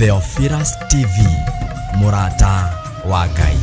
Theophilus TV, mũrata wa Ngai.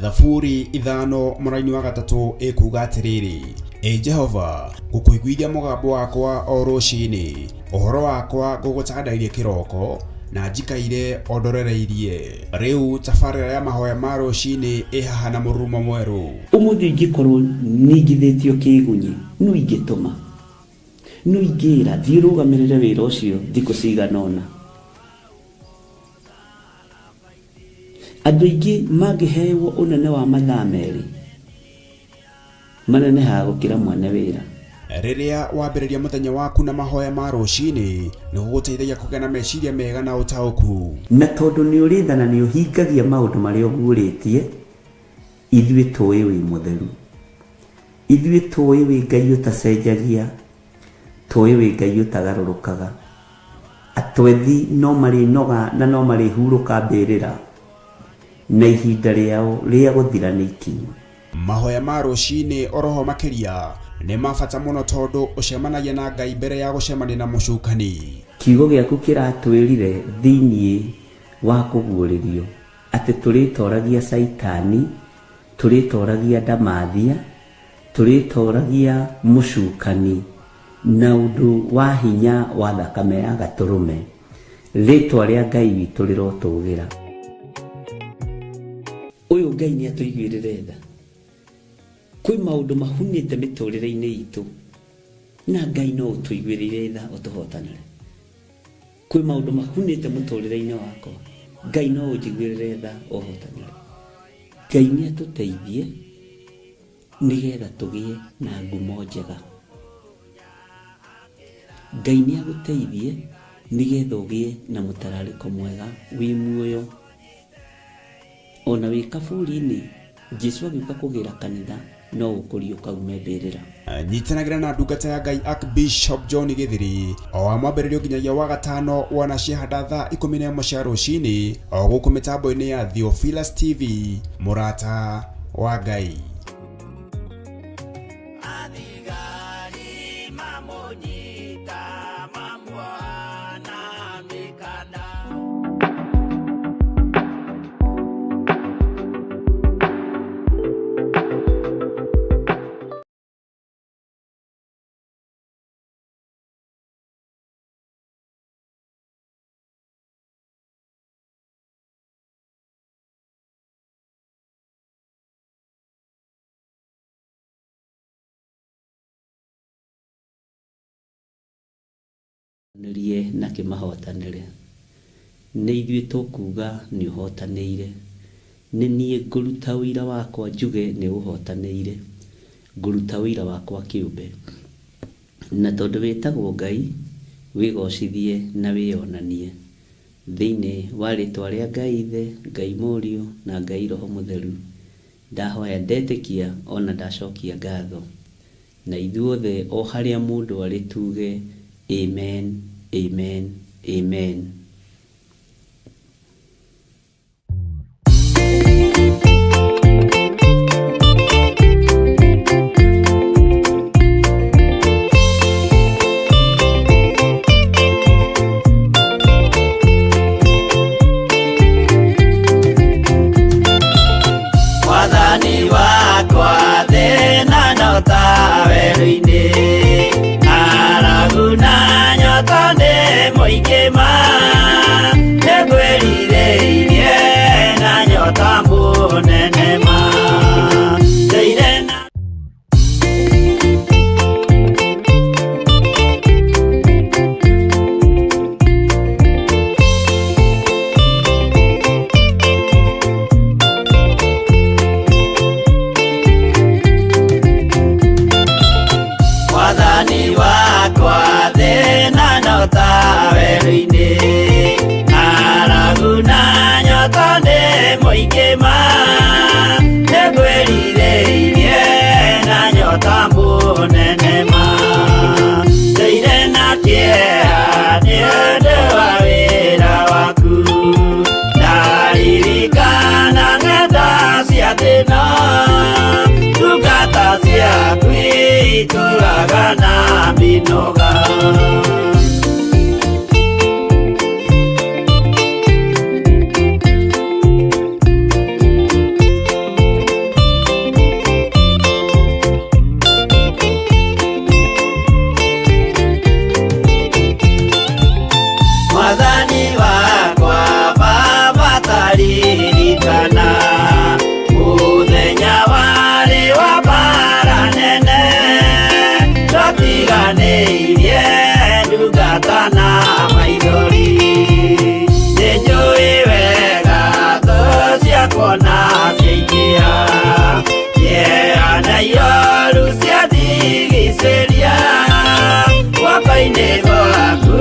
Thaburi 5 mũraini wa 3 ĩkuga atĩrĩrĩ, Ĩ Jehova, ngũkũiguithia mũgambo wakwa o rũcinĩ, ũhoro wakwa ngũgũtandairie kĩroko, na njikaire o ndorereirie. Rĩu tabarĩra ya mahoya ma rũcinĩ ĩ haha na mũrurumo mwerũ. Ũmũthĩ ingĩkorwo ningithĩtio kĩgunyi, no ingĩtũma, no ingĩra thiĩ ũrũgamĩrĩre wĩra ũcio thikũ cigana ũna. Andũ aingĩ mangĩhewo ũnene wa mathaa 2, manenehaga gũkĩra mwene wĩra. Rĩrĩa wambĩrĩria mũthenya waku na mahoya ma rũcinĩ, nĩ gũgũteithagia kũgĩa na meciria mega na ũtaũku. Na tondũ nĩ ũrĩ tha na nĩ ũhingagia maũndũ marĩa ũguũrĩtie, ithuĩ tũĩ wĩ mũtheru. Ithuĩ tũĩ wĩ Ngai ũtacenjagia, tũĩ wĩ Ngai ũtagarũrũkaga. Atwethi no marĩnoga na no marĩhurũka mbĩrĩra, na ihinda rĩao rĩa gũthira nĩ ikinyu. Mahoya ma rũcinĩ oroho makĩria nĩ ma bata mũno tondũ ũcemanagia na Ngai mbere ya gũcemania na mũcukani. Kiugo gĩaku kĩratwĩrire thĩinĩ wa kũguũrĩrio atĩ tũrĩtoragia Caitani, tũrĩtoragia ndamathia, tũrĩtoragia mũcukani na ũndũ wa hinya wa thakame ya gatũrũme. Rĩtwa rĩa Ngai witũ rĩrotũgĩra. Ũyũ Ngai nĩ atũiguĩrĩre tha. Kwĩ maũndũ mahunĩte mĩtũrĩre-inĩ itũ na Ngai no ũtũiguĩrĩire tha ũtũhotanĩre. Kwĩ maũndũ mahunĩte mũtũrĩre-inĩ wakwa, Ngai no ũnjiguĩrĩre tha ũhotanĩre. Ngai nĩ atũteithie nĩgetha tũgĩe na ngumo njega. Ngai nĩ agũteithie nĩgetha ũgĩe na mũtararĩko mwega wĩ muoyo. Ona wĩ kaburi-inĩ, Jesu agĩũka kũgĩra kanitha no ũkũriũka ume mbĩrĩra. Nyitanagĩra na ndungata ya Ngai Archbishop John Gĩthiri o wa mwambĩrĩrio nginyagia wa gatano wona ciahanda thaa 11 cia rũcinĩ o gũkũ mĩtambo-inĩ ya Theophilus TV, mũrata wa Ngai. Athigari mamũnyita mamuoha na mĩkanda. Nĩrie na kĩmahotanĩre. Nĩ ithuĩ tũkuga nĩ ũhotanĩire. Nĩ niĩ ngũruta ũira wakwa njuge nĩ ũhotanĩire. Ngũruta ũira wakwa kĩũmbe. Na tondũ wĩtagwo Ngai, wĩgocithie na wĩonanie. Thĩinĩ wa rĩtwa rĩa Ngai Ithe, Ngai Mũriũ na Ngai Roho Mũtheru, ndahoya ndetĩkia ona ndacokia ngatho. Na ithuothe o harĩa mũndũ arĩ tuge amen, amen, amen. Mwathani wakwa thĩna nyota werũ-inĩ, ng'aragu na nyota nĩ mũingĩ ma, nĩngwĩrirĩirie na nyota mũnene ma. Ndũire na Gwaku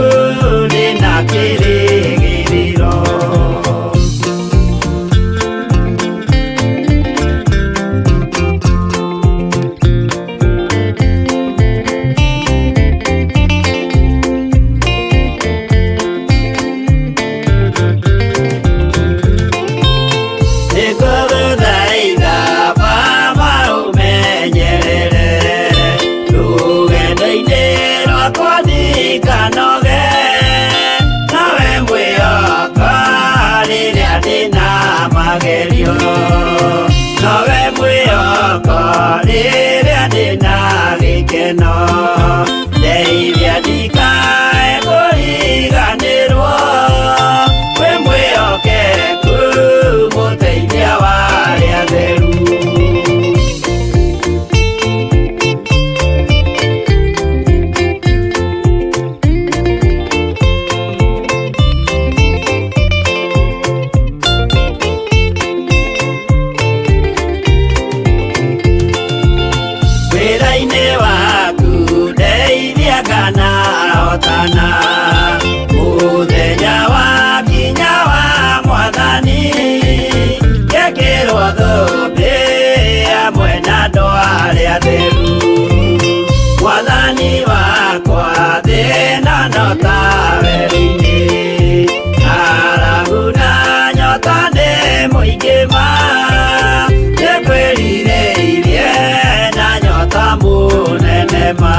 ndĩna kĩrĩgĩrĩro. Nĩngũgũthaitha Baba ũmenyerere rũgendo-inĩ rwakwa ndikanoge, nawe mwĩhoka rĩrĩa ndĩna magerio, nowe mwĩhoko rĩrĩa ndĩna gĩkeno, ndeithia ndikae kũriganĩrwo, wĩ mwĩhokeku mũteithia wa arĩa atheru. Wĩra-inĩ waku ndeithia kana hotana, mũthenya wakinya wa Mwathani, ngekĩrwo thũmbĩ hamwe na andũ arĩa atheru. Mwathani wakwa thĩna no ta werũ-inĩ, ng'aragu na nyota nĩ mũingĩ ma, nĩngwĩrirĩirie na nyota mũnene ma.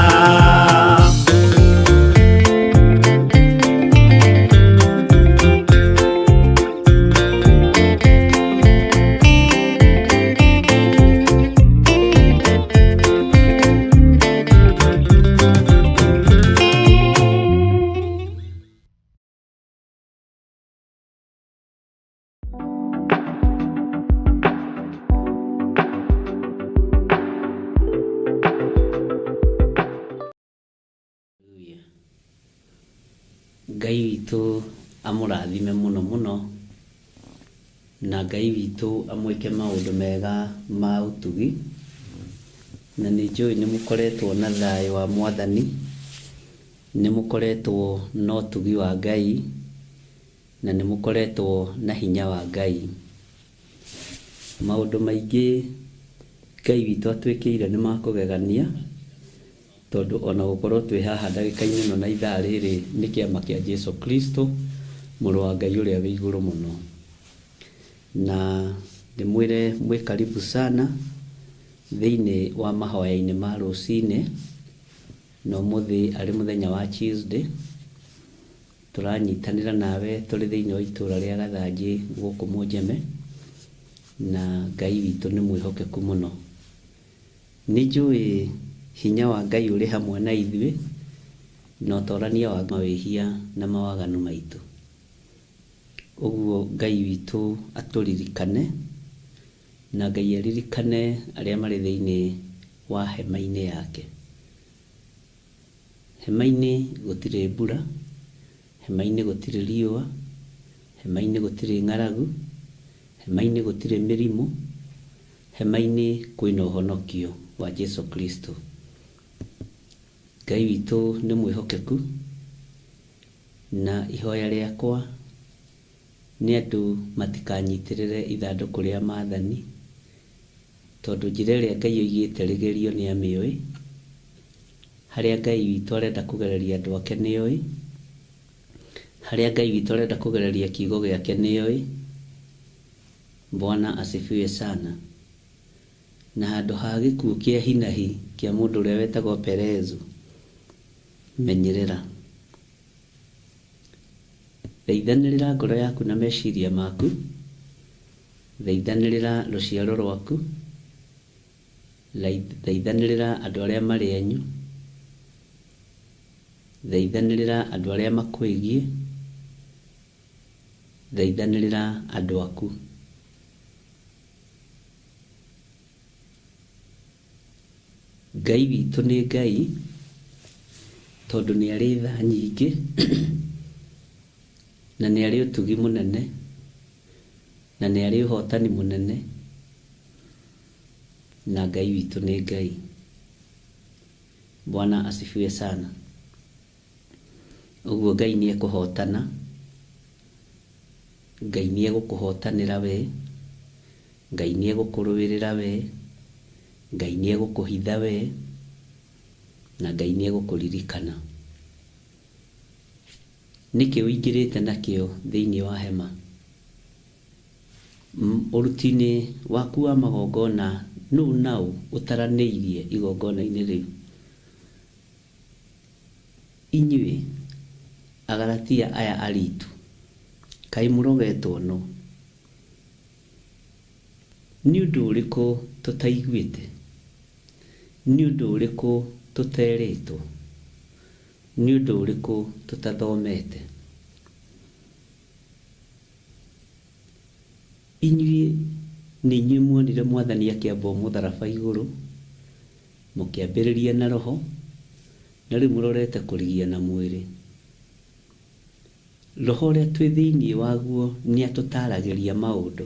Ngai witũ amũrathime mũno mũno, na Ngai witũ amwĩke maũndũ mega ma ũtugi, na nĩ njũĩ nĩ mũkoretwo na thayũ wa Mwathani, nĩ mũkoretwo na ũtugi wa Ngai, na nĩ mũkoretwo na hinya wa Ngai. Maũndũ maingĩ Ngai witũ atwĩkĩire nĩ ma kũgegania, tondũ ona gũkorwo twĩ haha ndagĩka-inĩ ĩno na ithaa rĩrĩ nĩ kĩama kĩa Jesu Kristo, mũrũ wa Ngai ũrĩa wĩ igũrũ mũno. Na ndĩmwĩre mwĩ karibu sana thĩinĩ wa mahoya-inĩ ma rũcinĩ, na ũmũthĩ arĩ mũthenya wa Tuesday, tũranyitanĩra nawe tũrĩ thĩinĩ wa itũra rĩa Gathanjĩ gũkũ Mũnjeme, na Ngai witũ nĩ mwĩhokeku mũno. Nĩ njũĩ hinya wa Ngai ũrĩ hamwe na ithuĩ, na ũtorania wa mawĩhia na mawaganu maitũ. Ũguo Ngai witũ atũririkane, na Ngai aririkane arĩa marĩ thĩinĩ wa hema-inĩ yake. Hema-inĩ gũtirĩ mbura, hema-inĩ gũtirĩ riũa, hema-inĩ gũtirĩ ng'aragu, hema-inĩ gũtirĩ mĩrimũ, hema-inĩ kwĩna ũhonokio wa Jesu Kristo. Ngai witũ nĩ mwĩhokeku, na ihoya rĩakwa nĩ andũ matikanyitĩrĩre ithandũkũ rĩa maathani, tondũ njĩra ĩrĩa Ngai oigĩte rĩgerio nĩ amĩũĩ, harĩa Ngai witũ arenda kũgereria andũ ake nĩoĩ, harĩa Ngai witũ arenda kũgereria kiugo gĩake nĩoĩ. Bwana asifiwe sana. Na handũ ha gĩkuũ kĩa hinahi kĩa mũndũ ũrĩa wetagwo Perezu, menyerera. Thaithanĩrĩra ngoro yaku na meciria maku, thaithanĩrĩra rũciaro rwaku, thaithanĩrĩra andũ arĩa marĩ anyu, thaithanĩrĩra andũ arĩa makwĩgiĩ, thaithanĩrĩra andũ aku. Ngai witũ nĩ Ngai, tondũ nĩ arĩ tha nyingĩ, na nĩ arĩ ũtugi mũnene, na nĩ arĩ ũhotani mũnene, na Ngai witũ nĩ Ngai. Bwana asifiwe sana. Ũguo Ngai nĩ ekũhotana, Ngai nĩ egũkũhotanĩra we, Ngai nĩ egũkũrũĩrĩra we, Ngai nĩ egũkũhitha we, na Ngai nĩ egũkũririkana. Nĩkĩ ũingĩrĩte nakĩo thĩinĩ wa hema? Ũruti-inĩ waku wa magongona nũ na ũ ũtaranĩirie igongona-inĩ rĩu? Inyuĩ Agalatia aya aritu, kaĩ mũrogetwo nũ? Nĩ ũndũ ũrĩkũ tũtaiguĩte? Nĩ ũndũ ũrĩkũ tũterĩtwo? Nĩ ũndũ ũrĩkũ tũtathomete? Inyuĩ nĩ inyuĩ muonire Mwathani akĩambwo mũtharaba igũrũ, mũkĩambĩrĩria na Roho, na rĩu mũrorete kũrigia na mwĩrĩ. Roho ũrĩa twĩ thĩinĩ waguo nĩatũtaaragĩria maũndũ.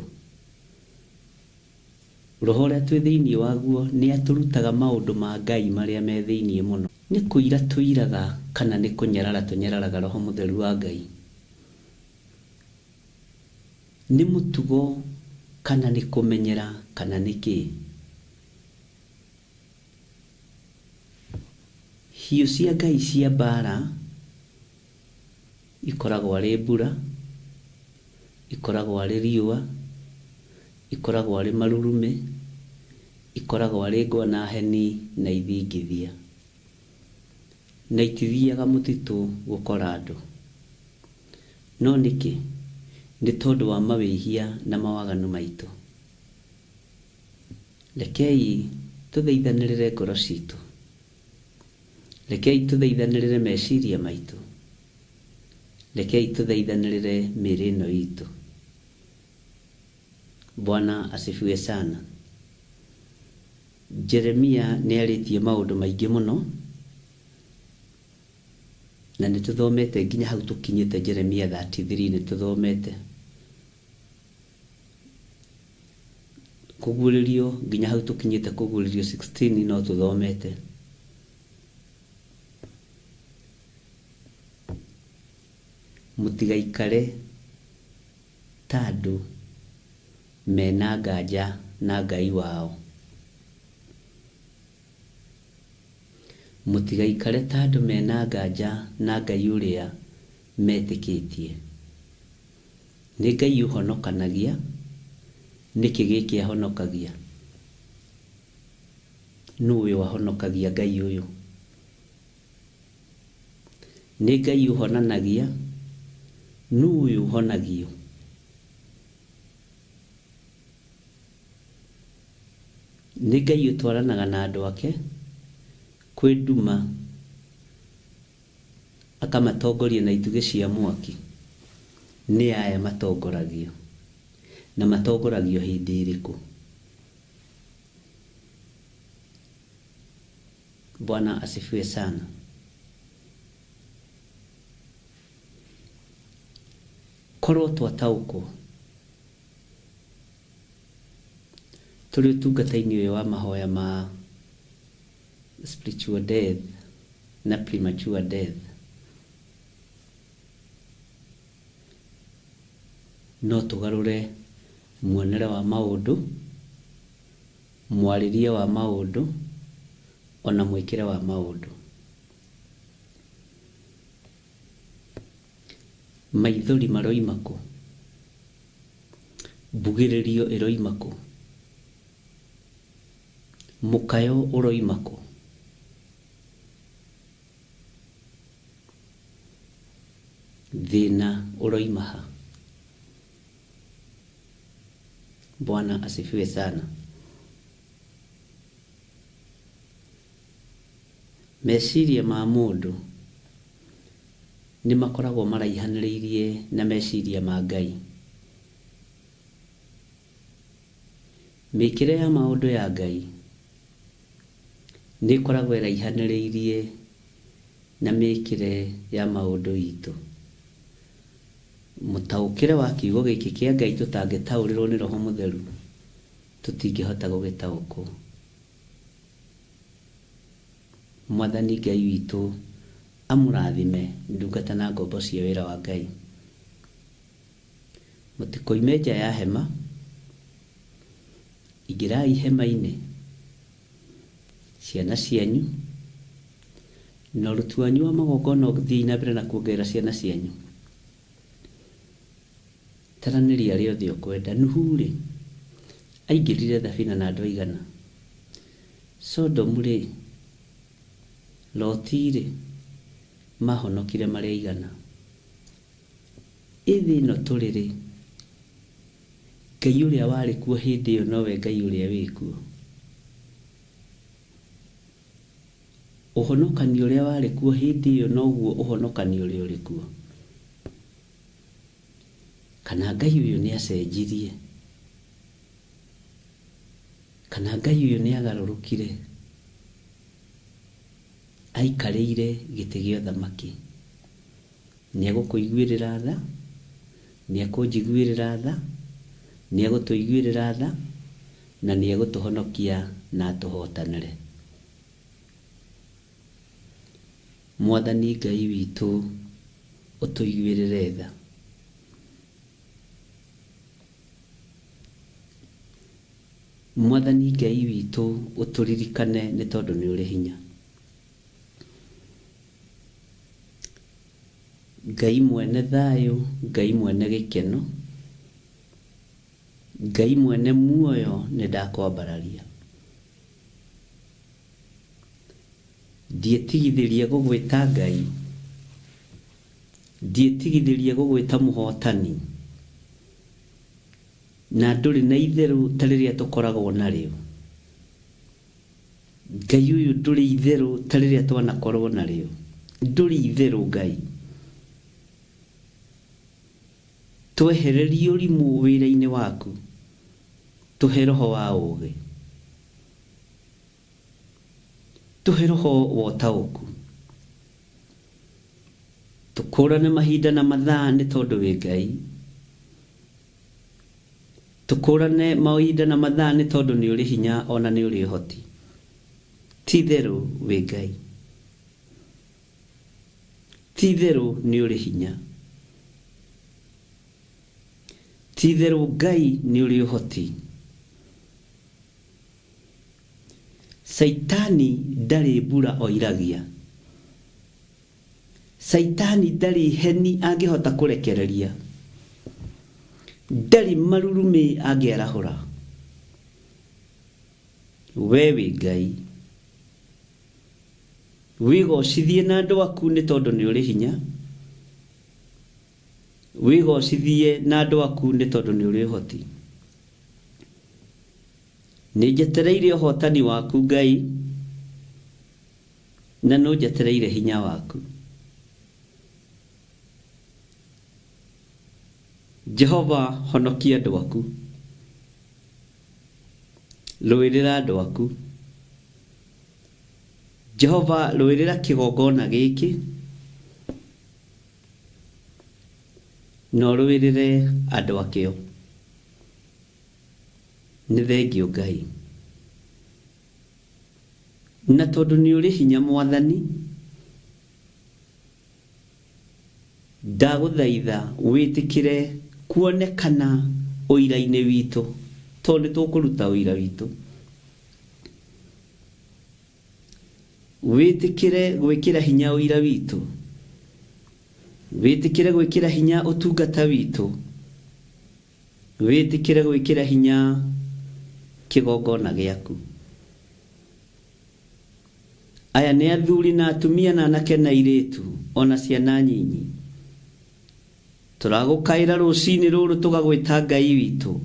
Roho ũrĩa twĩ thĩinĩ waguo nĩatũrutaga maũndũ ma Ngai marĩa me thĩinĩ mũno. Nĩ kũira tũiraga kana nĩ kũnyarara tũnyararaga Roho Mũtheru wa Ngai? Nĩ mũtugo kana nĩ kũmenyera kana nĩ kĩĩ? Hiũ cia Ngai cia mbaara ikoragwo arĩ mbura, ikoragwo arĩ riũa, ikoragwo arĩ marurumĩ, ikoragwo arĩ ngwa na heni na ithingithia. Na itithiaga mũtitũ gũkora andũ. No nĩkĩ? Nĩ tondũ wa mawĩhia na mawaganu maitũ. Rekei tũthaithanĩrĩre ngoro citũ. Rekei tũthaithanĩrĩre meciria maitũ. Rekei tũthaithanĩrĩre mĩĩrĩ ĩno itũ. Bwana asifiwe sana. Jeremia nĩ arĩtie maũndũ maingĩ mũno, na nĩ tũthomete nginya hau tũkinyĩte Jeremia 33 nĩ tũthomete. Kũguũrĩrio nginya hau tũkinyĩte kũguũrĩrio 16 no tũthomete. Mũtigaikare ta andũ mena nganja na Ngai wao. Mũtigaikare ta andũ mena nganja na Ngai ũrĩa metĩkĩtie. Nĩ Ngai ũhonokanagia, nĩkĩ gĩkĩ ahonokagia? Nũ ũyũ ahonokagia Ngai ũyũ? Nĩ Ngai ũhonanagia, nũ ũyũ ũhonagio? Nĩ Ngai ũtwaranaga na andũ ake kwĩ nduma akamatongoria na itugĩ cia mwaki. Nĩ aya matongoragio, na matongoragio hĩndĩ ĩrĩkũ? Bwana asifiwe sana. Korwo twataũkwo tũrĩ ũtungata-inĩ ũyũ wa mahoya ma spiritual death na premature death, no tũgarũre muonere wa maũndũ, mwarĩrie wa maũndũ, ona mwĩkĩre wa maũndũ. Maithori maroima kũ? Mbugĩrĩrio ĩroima kũ? Mũkayo ũroima kũ? Thĩna ũroima ha? Bwana asifiwe sana. Meciria ma mũndũ nĩ makoragwo maraihanĩrĩirie na meciria ma Ngai. Mĩkĩre ya maũndũ ya Ngai nĩ ĩkoragwo ĩraihanĩrĩirie na mĩkĩre ya maũndũ itũ. Mũtaũkĩre wa kiugo gĩkĩ kĩa Ngai tũtangĩtaũrĩrwo nĩ Roho Mũtheru, tũtingĩhota gũgĩtaũkwo. Mwathani Ngai witũ Amũrathime ndungata na ngombo cia wĩra wa Ngai. Mũtikoime nja ya hema, ingĩrai hema-inĩ, ciana cianyu, na ũruti wanyu wa magongona ũthiĩi na mbere na kuongerera ciana cianyu. Taranĩria arĩa othe ũkwenda. Nuhu-rĩ, aingĩrire thabina na andũ aigana? Sodomu-rĩ, Loti-rĩ, mahonokire marĩ aigana? Ĩ thĩ ĩno tũrĩ-rĩ, Ngai ũrĩa warĩ kuo hĩndĩ ĩyo nowe Ngai ũrĩa wĩ kuo? Ũhonokanio ũrĩa warĩ kuo hĩndĩ ĩyo noguo ũhonokanio ũrĩa ũrĩ kuo? Kana Ngai ũyũ nĩacenjirie? Kana Ngai ũyũ nĩagarũrũkire aikarĩire gĩtĩ gĩa ũthamaki? Nĩegũkũiguĩrĩra tha, nĩekũnjiguĩrĩra tha, nĩegũtũiguĩrĩra tha, na nĩegũtũhonokia na atũhootanĩre. Mwathani Ngai witũ ũtũiguĩrĩre tha. Mwathani Ngai witũ ũtũririkane nĩ tondũ nĩ ũrĩ hinya. Ngai mwene thayũ, Ngai mwene gĩkeno, Ngai mwene muoyo nĩ ndakwambararia. Ndiĩtigithĩria gũgwĩta Ngai, ndiĩtigithĩria gũgwĩta mũhotani, na ndũrĩ na itherũ ta rĩrĩa tũkoragwo narĩo. Ngai ũyũ ndũrĩ itherũ ta rĩrĩa twanakorwo narĩo. Ndũrĩ itherũ Ngai. Twehererie ũrimũ wĩra-inĩ waku, tũhe roho wa ũũgĩ. Tũhe roho wa ũtaũku. Tũkũrane mahinda na mathaa nĩ tondũ wĩ Ngai. Tũkũrane mahinda na mathaa nĩ tondũ nĩ ũrĩ hinya o na nĩ ũrĩ ũhoti. Ti itherũ wĩ Ngai. Ti itherũ nĩ ũrĩ hinya. Ti itherũ Ngai nĩ ũrĩ ũhoti. Caitani ndarĩ mbura oiragia. Caitani ndarĩ heni angĩhota kũrekereria. Ndarĩ marurumĩ angĩarahũra. We wĩ Ngai. Wĩgocithie na andũ aku nĩ tondũ nĩ ũrĩ hinya. Wĩgocithie na andũ aku nĩ tondũ nĩ ũrĩ ũhoti. Nĩnjetereire ũhotani waku Ngai, na nũnjetereire hinya waku. Jehova honokia andũ aku, rũĩrĩra andũ aku. Jehova rũĩrĩra kĩgongona gĩkĩ, na ũrũĩrĩre andũ akĩo. Nĩ thengiũ Ngai. Na tondũ nĩ ũrĩ hinya Mwathani, ndagũthaitha wĩtĩkĩre kuonekana ũira-inĩ witũ, tondũ nĩ tũkũruta ũira witũ. Wĩtĩkĩre gwĩkĩra hinya ũira witũ. Wĩtĩkĩre gwĩkĩra hinya ũtungata witũ. Wĩtĩkĩre gwĩkĩra hinya kĩgongona gĩaku. Aya nĩ athuri na atumia na anake na airĩtu, o na ciana nyinyi. Tũragũkaĩra rũcinĩ rũrũ tũgagwĩta Ngai witũ.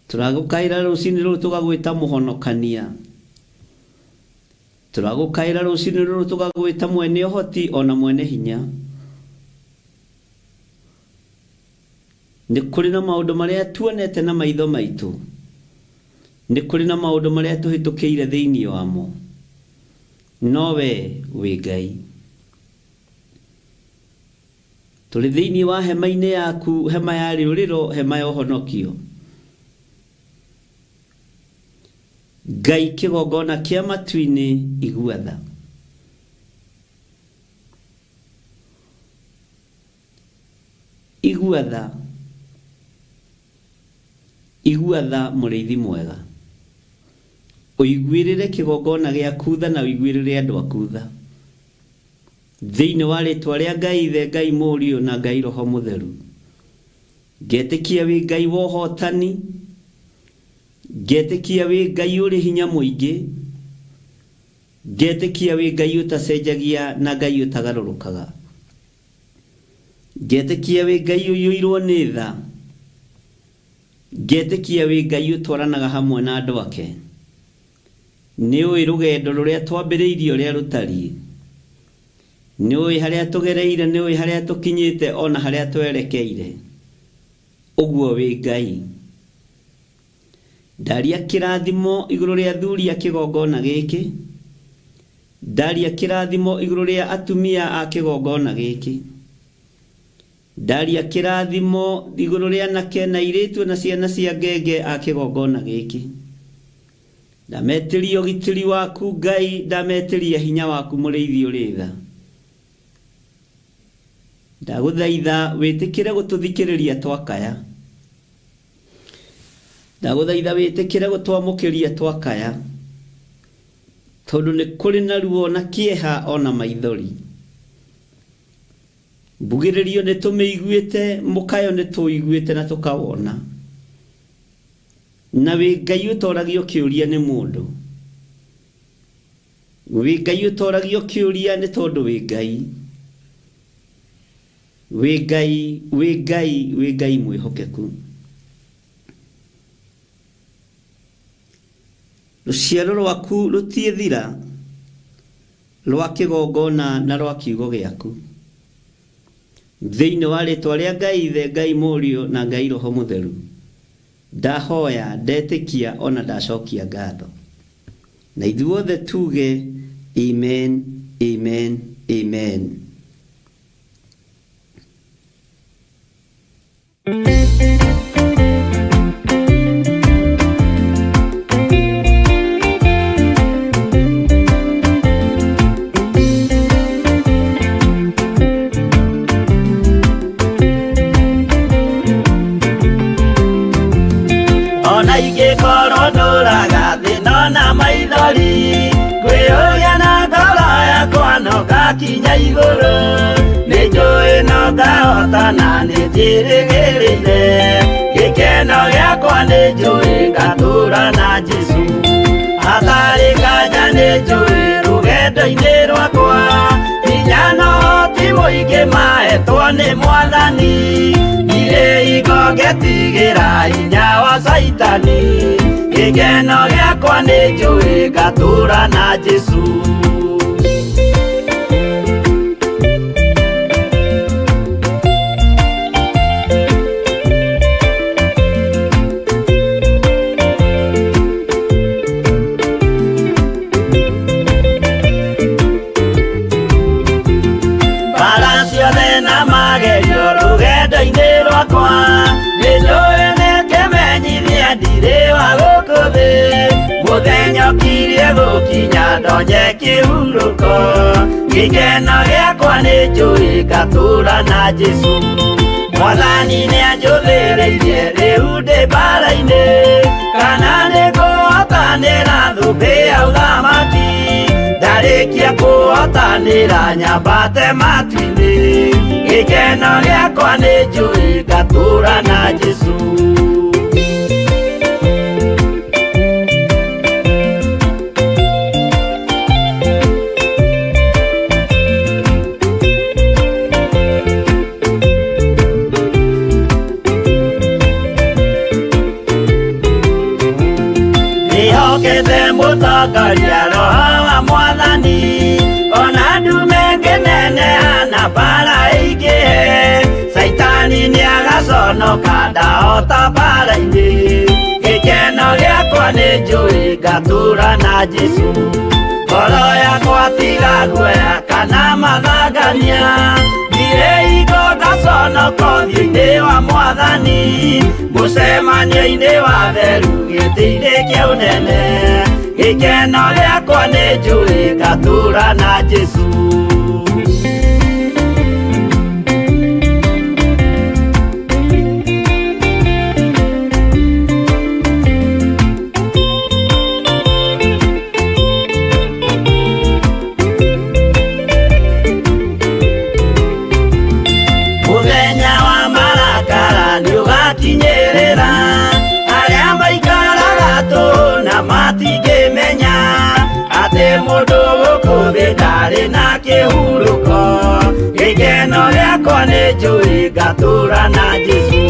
Tũragũkaĩra rũcinĩ rũrũ tũgagwĩta Mũhonokania. Tũragũkaĩra rũcinĩ rũrũ tũgagwĩta Mwene ũhoti o na Mwene hinya. Nĩ kũrĩ na maũndũ marĩa tuonete na maitho maitũ, nĩ kũrĩ na maũndũ marĩa tũhĩtũkĩire thĩinĩ wamo, no wee wĩ Ngai. Tũrĩ thĩinĩ wa hema-inĩ yaku, hema ya rĩũrĩro, hema ya ũhonokio. Ngai kĩgongona kĩa matu-inĩ, igua tha. Igua tha, igua tha mũrĩithi mwega, ũiguĩrĩre kĩgongona gĩaku tha na ũiguĩrĩre andũ aku tha, thĩinĩ wa rĩtwa rĩa Ngai Ithe, Ngai Mũriũ na Ngai Roho Mũtheru. Ngetĩkia wĩ Ngai wa ũhotani, ngetĩkia wĩ Ngai ũrĩ hinya mũingĩ, ngetĩkia wĩ Ngai ũtacenjagia na Ngai ũtagarũrũkaga. Ngetĩkia wĩ Ngai ũiyũirwo nĩ tha, ngetĩkia wĩ Ngai ũtwaranaga hamwe na andũ ake. Nĩ ũĩ rũgendo rũrĩa twambĩrĩirie ũrĩa rũtariĩ, nĩ ũĩ harĩa tũgereire, nĩ ũĩ harĩa tũkinyĩte ona harĩa twerekeire. Ũguo wĩ Ngai. Ndaria kĩrathimo igũrũ rĩa athuri a kĩgongona gĩkĩ, ndaria kĩrathimo igũrũ rĩa atumia a kĩgongona gĩkĩ, ndaria kĩrathimo igũrũ rĩa anake na airĩtu na ciana cia ngenge a kĩgongona gĩkĩ. Ndametĩria ũgitĩri waku Ngai, ndametĩria hinya waku mũrĩithi ũrĩ tha. Ndagũthaitha wĩtĩkĩre gũtũthikĩrĩria twakaya. Ndagũthaitha wĩtĩkĩre gũtwamũkĩria twakaya, tondũ nĩ kũrĩ na ruo na kĩeha ona maithori. Mbugĩrĩrio nĩ tũmĩiguĩte, mũkayo nĩ tũiguĩte na tũkawona. Na wĩ Ngai ũtoragio kĩũria nĩ mũndũ. Wĩ Ngai ũtoragio kĩũria nĩ tondũ wĩ Ngai. Wĩ Ngai, wĩ Ngai, wĩ Ngai mwĩhokeku. Rũciaro rwaku rũtiĩthira, rwa kĩgongona na rwa kiugo gĩaku. Thĩinĩ wa rĩtwa rĩa Ngai Ithe, Ngai Mũriũ na Ngai Roho Mũtheru, ndahoya, ndetĩkia ona ndacokia ngatho. Na ithuothe tuge amen, amen, amen. Ona ingĩkorwo ndũraga thĩna na maithori, ngwĩyũria na ngoro yakwa no ngakinya igũrũ. Nĩ njũĩ no ngahotana, nĩ njĩrĩgĩrĩire gĩkeno gĩakwa, nĩ njũĩ ngatũũra na Jesũ. Hatarĩ nganja nĩ njũĩ rũgendo-inĩ rwakwa, hinya no ti mũingĩ mahetwo nĩ Mwathani. Ndirĩ hingo ngetigĩra hinya wa Caitani, gĩkeno gĩakwa nĩ njũĩ ngatũũra na Jesũ. Mbara ciothe na magerio rũgendo-inĩ rwakwa, nĩ njũĩ nĩ kĩmenyithia ndirĩ wa gũkũ thĩ. Mũthenya ũkirie gũkinya ndonye kĩhurũko, gĩkeno gĩakwa nĩ njũĩ ngatũũra na Jesũ. Mwathani nĩ anjũthĩrĩirie rĩu ndĩ mbara-inĩ, kana nĩ ngũhotanĩra thũmbĩ ya ũthamaki. Ndarĩkia kũhotanĩra nyambate matu-inĩ, gĩkeno gĩakwa nĩ njũĩ ngatũũra na Jesũ. Ndĩhokete mũtongoria Roho wa Mwathani, ona ndume ngĩneneha na mbara ĩingĩhe, Caitani nĩagaconoka ndahota mbara-inĩ. Gĩkeno gĩakwa nĩ njũĩ ngatũũra na Jesũ. Ngoro yakwa tiga guoya kana mathangania, ndirĩ hingo ngaconoka ũthiũ-inĩ wa Mwathani, mũcemanio-inĩ wa theru gĩtĩ-inĩ kĩa ũnene. Gĩkeno gĩakwa nĩ njũĩ ngatũũra na Jesũ. Arĩa maikaraga tũhũ na matingĩmenya atĩ mũndũ gũkũ thĩ ndarĩ na kĩhurũko. Gĩkeno gĩakwa nĩ njũĩ ngatũra na Jesũ.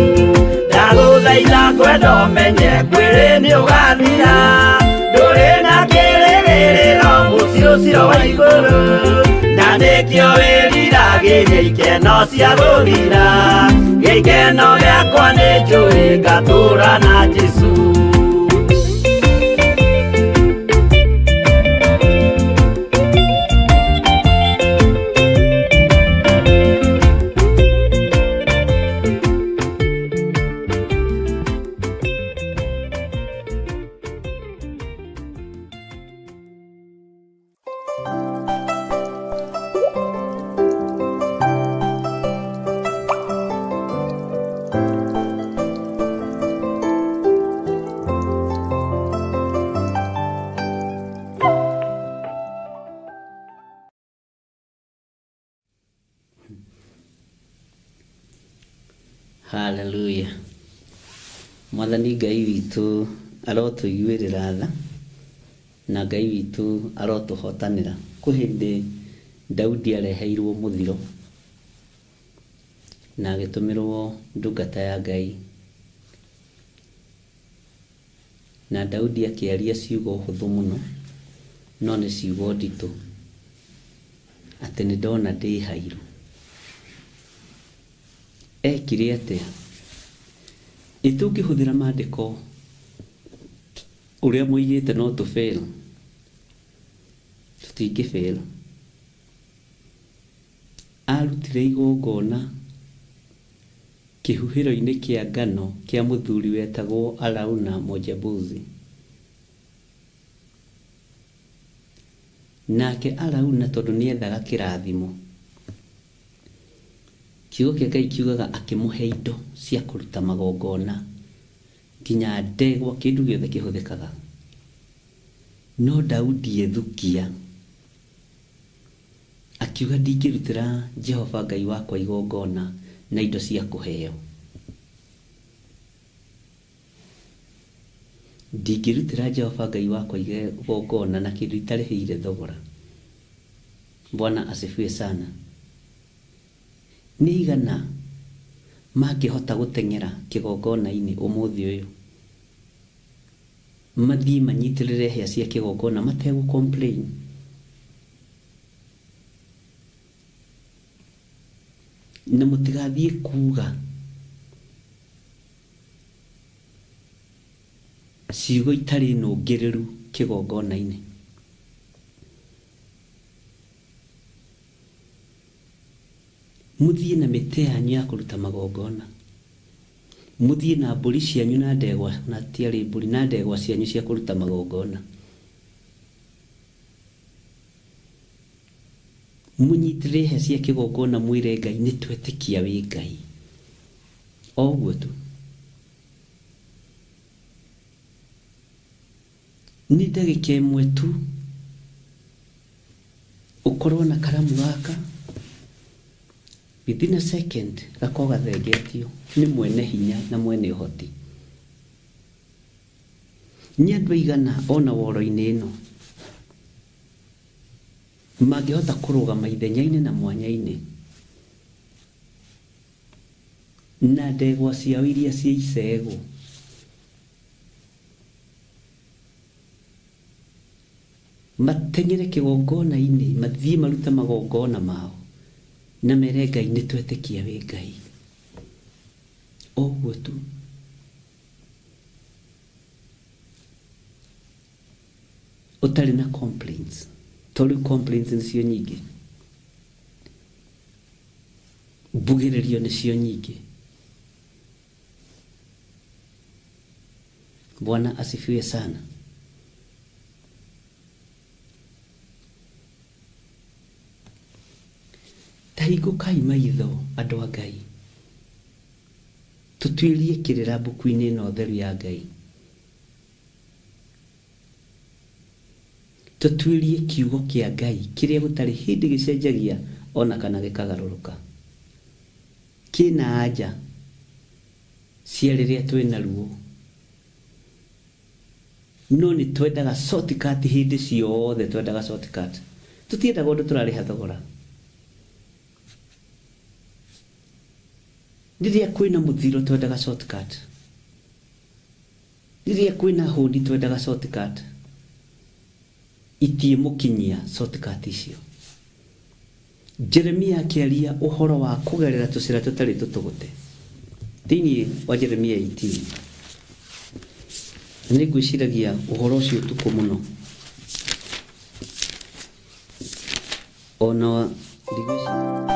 Ndagũthaitha ngwenda ũmenye mwĩrĩ nĩ ũgathira, ndũrĩ na kĩrĩgĩrĩro mũciĩ ũcio wa igũrũ, na nĩkĩo wĩriragĩria ikeno cia gũthira. Gĩkeno gĩakwa nĩ njũĩ ngatũra na Jesũ. Haleluya. Mwathani Ngai witũ arotũiguĩrĩra tha na Ngai witũ arotũhotanĩra. Kwĩ hĩndĩ Daudi areheirwo mũthiro na agĩtũmĩrwo ndungata ya Ngai, na Daudi akĩaria ciugo hũthũ mũno no nĩ ciugo nditũ, atĩ nĩ ndona ndĩ hairu. Ekire atĩa? Ĩ tũngĩhũthĩra maandĩko ũrĩa moigĩte no tũ fail? Tũtingĩ fail. Arutire igongona kĩhuhĩro-inĩ kĩa ngano kĩa mũthuri wetagwo Arauna Mũjebusi. Nake Arauna tondũ nĩethaga kĩrathimo, kiugo kĩa Ngai kiugaga akĩmũhe indo cia kũruta magongona, nginya ndegwa, kĩndũ gĩothe kĩhũthĩkaga. No Daudi ethukia, akiuga ndingĩrutĩra Jehova Ngai wakwa igongona na indo cia kũheo. Ndingĩrutĩra Jehova Ngai wakwa igongona na kĩndũ itarĩhĩire thogora. Bwana asifiwe sana. Nĩ aigana mangĩhota gũteng'era kĩgongona-inĩ ũmũthĩ ũyũ, mathiĩ manyitĩrĩre hĩa cia kĩgongona mategũ complain? Na mũtigathiĩ kuga ciugo itarĩ nũngĩrĩru kĩgongona-inĩ. Mũthiĩ na mĩtĩ yanyu ya kũruta magongona, mũthiĩ na mbũri cianyu na ndegwa, na tiarĩ mbũri, na ndegwa cianyu cia kũruta magongona. Mũnyitĩrĩre hĩa cia kĩgongona mwĩre Ngai nĩ twetĩkia wĩ Ngai. O ũguo tu. Nĩ ndagĩka ĩmwe tu ũkorwo na karamu gaka, within a second gakorwo gathengetio nĩ mwene hinya na mwene ũhoti. Nĩ andũ aigana ona woro-inĩ ĩno mangĩhota kũrũgama ithenya-inĩ na mwanya-inĩ na ndegwa ciao iria cia icegũ? Mateng'ere kĩgongona-inĩ, mathiĩ marute magongona mao, na mere Ngai nĩ twetĩkia wĩ Ngai. O ũguo tu. Ũtarĩ na complaints. To rĩu complaints nĩcio nyingĩ. Mbugĩrĩrio nĩcio nyingĩ. Bwana asifiwe sana. Ta hingũkai maitho andũ a Ngai, tũtuĩrie kĩrĩra mbuku-inĩ ĩno theru ya Ngai. Tũtuĩrie kiugo kĩa Ngai kĩrĩa gũtarĩ hĩndĩ gĩcenjagia ona kana gĩkagarũrũka. Kĩna anja. Cia rĩrĩa twĩna ruo. No nĩ twendaga shortcut hĩndĩ ciothe, twendaga shortcut. Tũtiendaga ũndũ tũrarĩha thogora. Rĩrĩa kwĩna mũthiro twendaga shortcut. Rĩrĩa kwĩna hũni twendaga shortcut. Itiĩmũkinyia shortcut icio. Jeremia akĩaria ũhoro wa kũgerera tũcĩra tũtarĩ tũtũgũte. Thĩinĩ wa Jeremia 18. Na nĩ ngwĩciragia ũhoro ũcio ũtukũ mũno. Ona ndigwĩciria.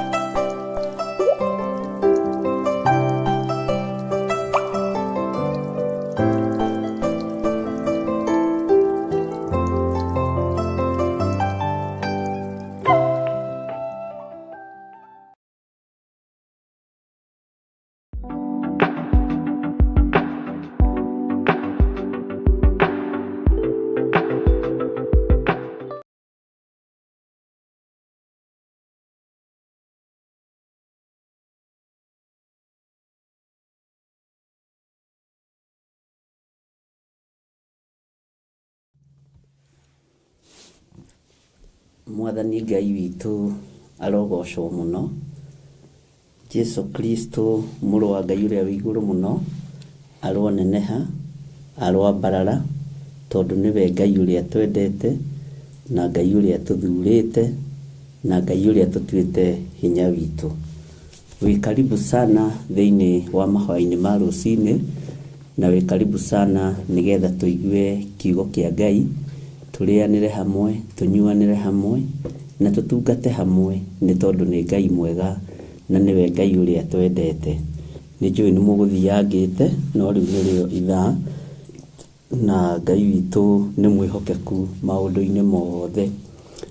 Mwathani Ngai witũ arogocwo mũno. Jesu Kristo mũrũ wa Ngai ũrĩa wĩ igũrũ mũno aroneneha, aroambarara, tondũ nĩwe Ngai ũrĩa twendete na Ngai ũrĩa tũthurĩte na Ngai ũrĩa tũtuĩte hinya witũ. Wĩ karibu sana thĩinĩ wa mahoya-inĩ ma rũcinĩ, na wĩ karibu sana nĩgetha tũigue kiugo kĩa Ngai, tũrĩanĩre hamwe, tũnyuanĩre hamwe, na tũtungate hamwe, nĩ tondũ nĩ Ngai mwega na nĩwe Ngai ũrĩa twendete. Nĩ njũĩ nĩ mũgũthiangĩte, no rĩu nĩrĩo ithaa, na Ngai witũ nĩ mwĩhokeku maũndũ-inĩ mothe.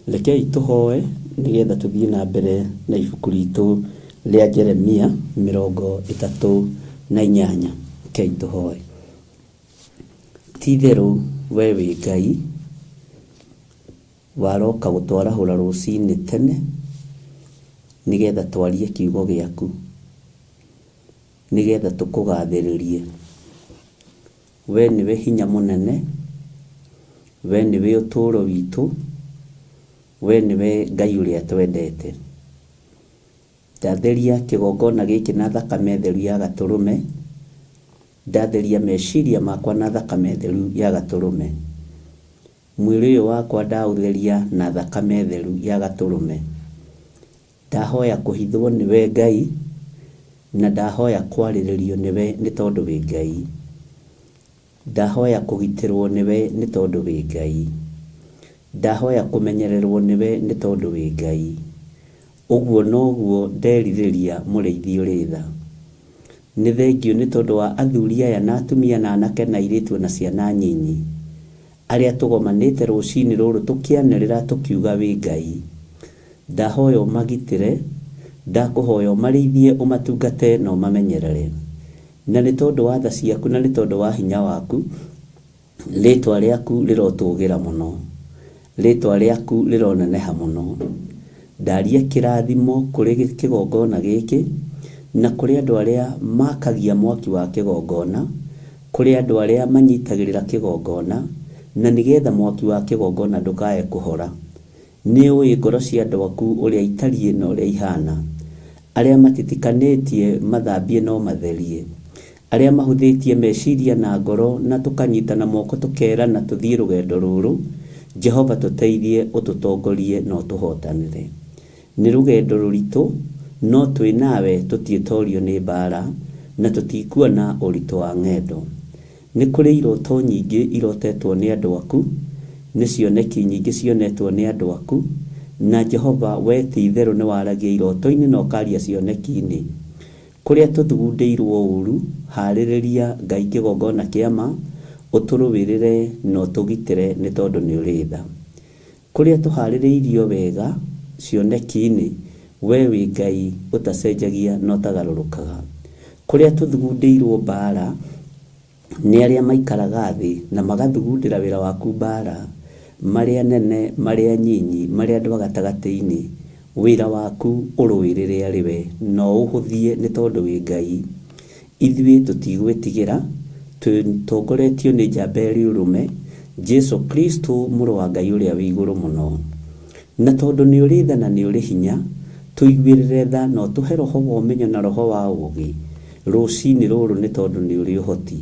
Rekei tũhoe nĩgetha tũthiĩ na mbere na ibuku ritũ rĩa Jeremia 38. Rekei tũhoe. Ti itherũ we wĩ Ngai, waroka gũtwarahũra rũcinĩ tene nĩgetha twarie kiugo gĩaku, nĩgetha tũkũgathĩrĩrie. We nĩwe hinya mũnene, we nĩwe ũtũũro witũ, we nĩwe Ngai ũrĩa twendete. Ndatheria kĩgongona gĩkĩ na thakame theru ya gatũrũme, ndatheria meciria makwa na thakame theru ya gatũrũme. Mwĩrĩ ũyũ wakwa ndaũtheria na thakame theru ya gatũrũme. Ndahoya kũhithwo nĩwe Ngai, na ndahoya kwarĩrĩrio nĩwe nĩ tondũ wĩ Ngai. Ndahoya kũgitĩrwo nĩwe nĩ tondũ wĩ Ngai. Ndahoya kũmenyererwo nĩwe nĩ tondũ wĩ Ngai. Ũguo noguo nderirĩria mũrĩithi ũrĩ tha. Nĩ thengiũ nĩ tondũ wa athuri aya na atumia na anake na airĩtu na ciana nyinyi, arĩa tũgomanĩte rũcinĩ rũrũ tũkĩanĩrĩra tũkiuga wĩ Ngai. Ndahoya ũmagitĩre, ndakũhoya ũmarĩithie, ũmatungate na ũmamenyerere. Na nĩ tondũ wa tha ciaku na nĩ tondũ wa hinya waku, rĩtwa rĩaku rĩrotũgĩra mũno, rĩtwa rĩaku rĩroneneha mũno. Ndaria kĩrathimo kũrĩ kĩgongona gĩkĩ na kũrĩ andũ arĩa makagia mwaki wa kĩgongona, kũrĩ andũ arĩa manyitagĩrĩra kĩgongona, na nĩgetha mwaki wa kĩgongona ndũkae kũhora. Nĩ ũĩ ngoro cia andũ aku ũrĩa itariĩ na ũrĩa ihana. Arĩa matitikanĩtie mathambie no matherie. Arĩa mahũthĩtie meciria na ngoro na tũkanyitana moko tũkerana tũthiĩ rũgendo rũrũ, Jehova tũteithie, ũtũtongorie na ũtũhotanĩre. Nĩ rũgendo rũritũ, no twĩ nawe tũtiĩtorio nĩ mbara na tũtikuona ũritũ wa ng'endo. Nĩ kũrĩ iroto nyingĩ irotetwo nĩ andũ aku, nĩ cioneki nyingĩ cionetwo nĩ andũ aku, na Jehova we ti itherũ nĩ waragia iroto-inĩ na ũkaria cioneki-inĩ. Kũrĩa tũthugundĩirwo ũru, harĩrĩria Ngai kĩgongona kĩa ma, ũtũrũĩrĩre na ũtũgitĩre nĩ tondũ nĩ ũrĩ tha. Kũrĩa tũharĩrĩirio wega cioneki-inĩ, we wĩ Ngai ũtacenjagia na ũtagarũrũkaga. Kũrĩa tũthugundĩirwo mbara nĩ arĩa maikaraga thĩ na magathugundĩra wĩra waku mbara, marĩ anene, marĩ anyinyi, marĩ andũ a gatagatĩ-inĩ, wĩra waku ũrũĩrĩre arĩ we na ũũhũthie nĩ tondũ wĩ Ngai. Ithuĩ tũtigwĩtigĩra, tũtongoretio nĩ njamba ĩrĩ ũrũme, Jesu Kristo, Mũrũ wa Ngai ũrĩa wĩ igũrũ mũno. Na tondũ nĩ ũrĩ tha na nĩ ũrĩ hinya, tũiguĩrĩre tha na ũtũhe roho wa ũmenyo na roho wa ũũgĩ rũcinĩ rũrũ nĩ tondũ nĩ ũrĩ ũhoti.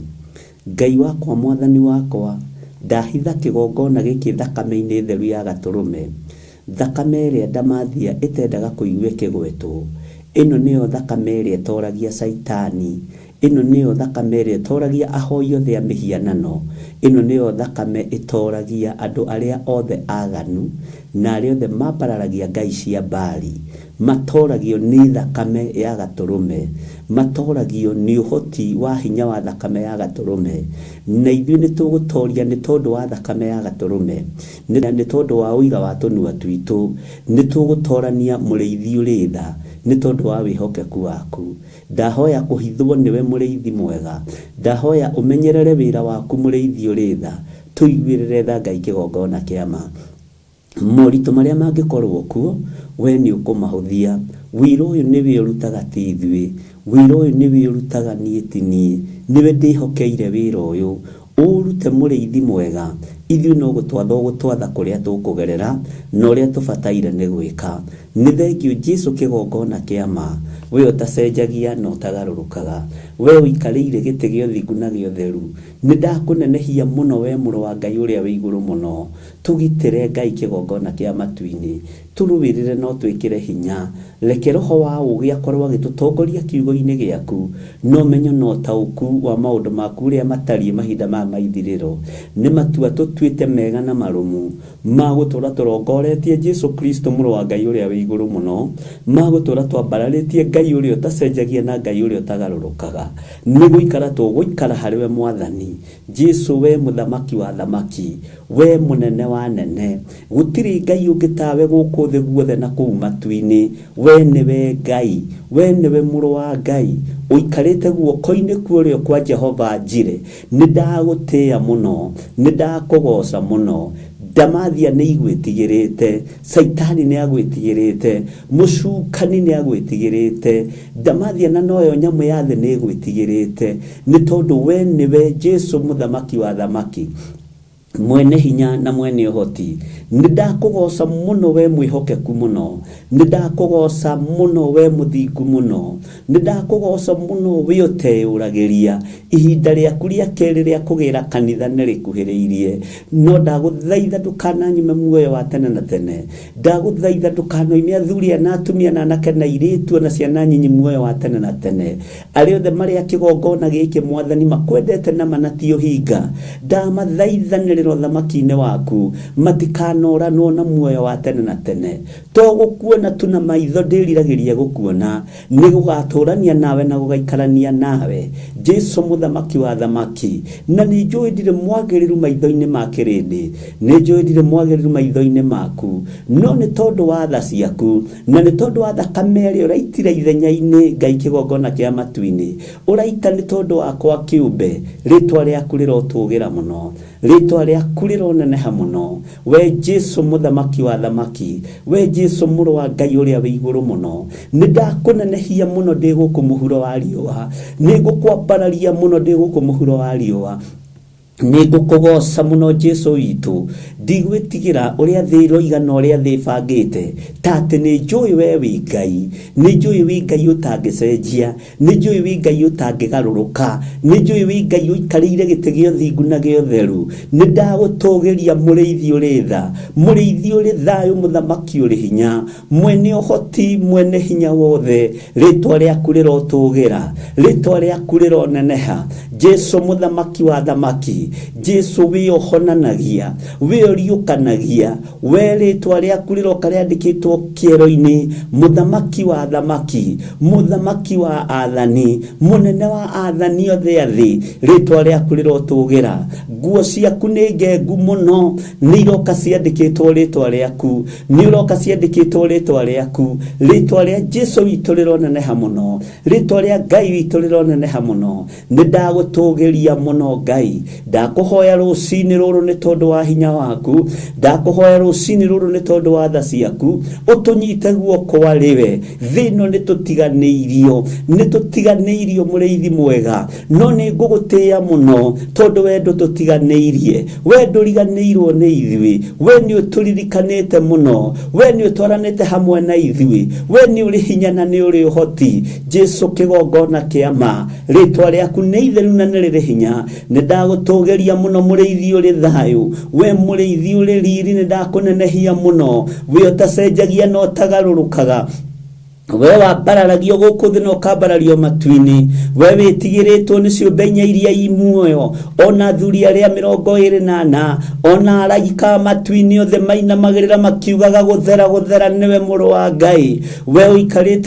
Ngai wakwa Mwathani wakwa, ndahitha kĩgongona gĩkĩ thakame-inĩ theru ya Gatũrũme, Thakame ĩrĩa ndamathia ĩtendaga kũigua ĩkĩgwetwo. Ĩno nĩyo thakame ĩrĩa ĩtoragia Caitani. Ĩno nĩyo thakame ĩrĩa ĩtoragia ahoi othe a mĩhianano. Ĩno nĩyo thakame ĩtoragia andũ arĩa othe aganu na arĩa othe mambararagia ngai cia Baali. Matoragio nĩ thakame ya Gatũrũme. Matoragio nĩ ũhoti wa hinya wa thakame ya Gatũrũme. Na ithuĩ nĩtũgũtoria nĩ tondũ wa thakame ya Gatũrũme. Nĩ tondũ wa ũira wa tũnua twitũ, nĩ tũgũtorania Mũrĩithi ũrĩ tha, nĩ tondũ wa wĩhokeku waku. Ndahoya kũhithwo nĩwe Mũrĩithi mwega. Ndahoya ũmenyerere wĩra waku Mũrĩithi ũrĩ tha. Tũiguĩrĩre tha Ngai kĩgongona kĩa ma. Moritũ marĩa mangĩkorwo kuo, we nĩ ũkũmahũthia. Wĩra ũyũ nĩwe ũrutaga ti ithuĩ. Wĩra ũyũ nĩwe ũrutaga niĩ ti niĩ. Nĩwe ndĩhokeire wĩra ũyũ. Ũũrute mũrĩithi mwega, ithuĩ no gũtwatha ũgũtwatha kũrĩa tũkũgerera na ũrĩa tũbataire nĩ gwĩka. Nĩ thengiũ Jesu kĩgongona kĩa ma, we ũtacenjagia na ũtagarũrũkaga, we ũikarĩire gĩtĩ gĩa ũthingu na gĩa ũtheru. Nĩ ndakũnenehia mũno we Mũrũ wa Ngai ũrĩa wĩ igũrũ mũno. Tũgitĩre Ngai kĩgongona kĩa matu-inĩ. Tũrũĩrĩre na ũtwĩkĩre hinya. Reke Roho wa ũũgĩ akorwo agĩtũtongoria kiugo-inĩ gĩaku, na ũmenyo na ũtaũku wa maũndũ maku ũrĩa matariĩ mahinda maya ma ithirĩro. Nĩ matua tũtuĩte mega na marũmu, ma gũtũũra tũrongoretie Jesu Kristo Mũrũ wa Ngai ũrĩa wĩ igũrũ mũno, ma gũtũũra twambararĩtie Ngai ũrĩa ũtacenjagia na Ngai ũrĩa ũtagarũrũkaga. Nĩ gũikara tũgũikara harĩ we Mwathani. Jesu, wee Mũthamaki wa athamaki, wee Mũnene wa anene, gũtirĩ Ngai ũngĩ tawe gũkũ thĩ guothe na kũu matu-inĩ. Wee nĩwe Ngai, wee nĩwe Mũrũ wa Ngai, ũikarĩte guoko-inĩ kwa ũrĩo kwa Jehova Jire. Nĩ ndagũtĩa mũno, nĩ ndakũgooca mũno. Ndamathia nĩ igwĩtigĩrĩte, Caitani nĩ agwĩtigĩrĩte, mũcukani nĩ agwĩtigĩrĩte, ndamathia na noyo nyamũ ya thĩ nĩ ĩgwĩtigĩrĩte. Nĩ tondũ we nĩwe Jesu Mũthamaki wa athamaki, mwene hinya na mwene ũhoti. Nĩ ndakũgooca mũno we mwĩhokeku mũno. Nĩ ndakũgooca mũno we mũthingu mũno. Nĩ ndakũgooca mũno we ũteyũragĩria. Ihinda rĩaku rĩa kerĩ rĩa kũgĩra kanitha nĩ rĩkuhĩrĩirie. No ndagũthaitha ndũkananyime muoyo wa tene na tene. Ndagũthaitha ndũkanoime athuri aya na atumia na anake na airĩtu na ciana nyinyi muoyo wa tene na tene. Arĩa othe marĩ a kĩgongona gĩkĩ, Mwathani, makwendete na ma na ti ũhinga, ndamathaithanĩrĩra ũthamaki-inĩ waku, matikanoranwo na muoyo wa tene na tene. To gũkuona tu na maitho ndĩriragĩria gũkuona, nĩ gũgatũrania nawe na gũgaikarania nawe, Jesu Mũthamaki wa athamaki. Na nĩ njũĩ ndirĩ mwagĩrĩru maitho-inĩ ma kĩrĩndĩ, nĩ njũĩ ndirĩ mwagĩrĩru maitho-inĩ maku, no nĩ tondũ wa tha ciaku, Na nĩ tondũ wa thakame ĩrĩa ũraitira ithenya-inĩ, Ngai kĩgongona kĩa matu-inĩ, ũraita nĩ tondũ wakwa kĩũmbe, rĩtwa rĩaku rĩrotũgĩra mũno, rĩtwa rĩaku rĩroneneha mũno, we Jesu Mũthamaki wa athamaki, we Jesu Mũrũ wa Ngai ũrĩa wĩ igũrũ mũno. Nĩ ndakũnenehia mũno ndĩ gũkũ mũhuro wa riũa, nĩ ngũkwambararia mũno ndĩ gũkũ mũhuro wa riũa. Nĩ ngũkũgooca mũno Jesu witũ, ndigwĩtigĩra ũrĩa thĩ ĩroiga na ũrĩa thĩ ĩbangĩte, ta atĩ nĩ njũĩ we wĩ Ngai, nĩ njũĩ wĩ Ngai ũtangĩcenjia, nĩ njũĩ wĩ Ngai ũtangĩgarũrũka, nĩ njũĩ wĩ Ngai ũikarĩire gĩtĩ gĩa ũthingu na gĩa ũtheru. Nĩ ndagũtũgĩria mũrĩithi ũrĩ tha, mũrĩithi ũrĩ thayũ, mũthamaki ũrĩ hinya, Mwene ũhoti, mwene hinya wothe, rĩtwa rĩaku rĩrotũgĩra, rĩtwa rĩaku rĩroneneha. Jesu mũthamaki wa athamaki, Jesu wĩ ũhonanagia, wĩ ũriũkanagia, we rĩtwa rĩaku rĩroka rĩandĩkĩtwo kĩero-inĩ, mũthamaki wa athamaki, mũthamaki wa athani, mũnene wa athani othe a thĩ, rĩtwa rĩaku rĩrotũgĩra. Nguo ciaku nĩ ngengu mũno, nĩ iroka ciandĩkĩtwo rĩtwa rĩaku. Nĩ ũroka ciandĩkĩtwo rĩtwa rĩaku. Rĩtwa rĩa Jesu witũ rĩroneneha mũno. Rĩtwa rĩa Ngai witũ rĩroneneha mũno. Nĩ ndagũtũgĩria mũno Ngai. Ndakũhoya rũcinĩ rũrũ nĩ tondũ wa hinya waku, ndakũhoya rũcinĩ rũrũ nĩ tondũ wa tha ciaku, ũtũnyite guoko arĩ we. Thĩ ĩno nĩ tũtiganĩirio, nĩ tũtiganĩirio mũrĩithi mwega, no nĩ ngũgũtĩĩa mũno tondũ we ndũtũtiganĩirie, we ndũriganĩirwo nĩ ithuĩ, we nĩ ũtũririkanĩte mũno, we nĩ ũtwaranĩte hamwe na ithuĩ, we nĩ ũrĩ hinya na nĩ ũrĩ ũhoti. Jesu kĩgongona kĩa ma, rĩtwa rĩaku nĩ itheru na nĩ rĩrĩ hinya. Nĩ ndagũtũgĩria mũno mũrĩithi ũrĩ thayũ, we mũrĩithi ũrĩ riri, nĩ ndakũnenehia mũno, we ũtacenjagia na ũtagarũrũkaga, we wambararagio gũkũ thĩ na ũkambarario matu-inĩ, we wĩtigĩrĩtwo nĩ ciũmbe inya iria i muoyo, ona athuri arĩa 24, ona araika a matu-inĩ othe mainamagĩrĩra makiugaga gũthera gũthera nĩwe mũrũ wa Ngai, we ũikarĩte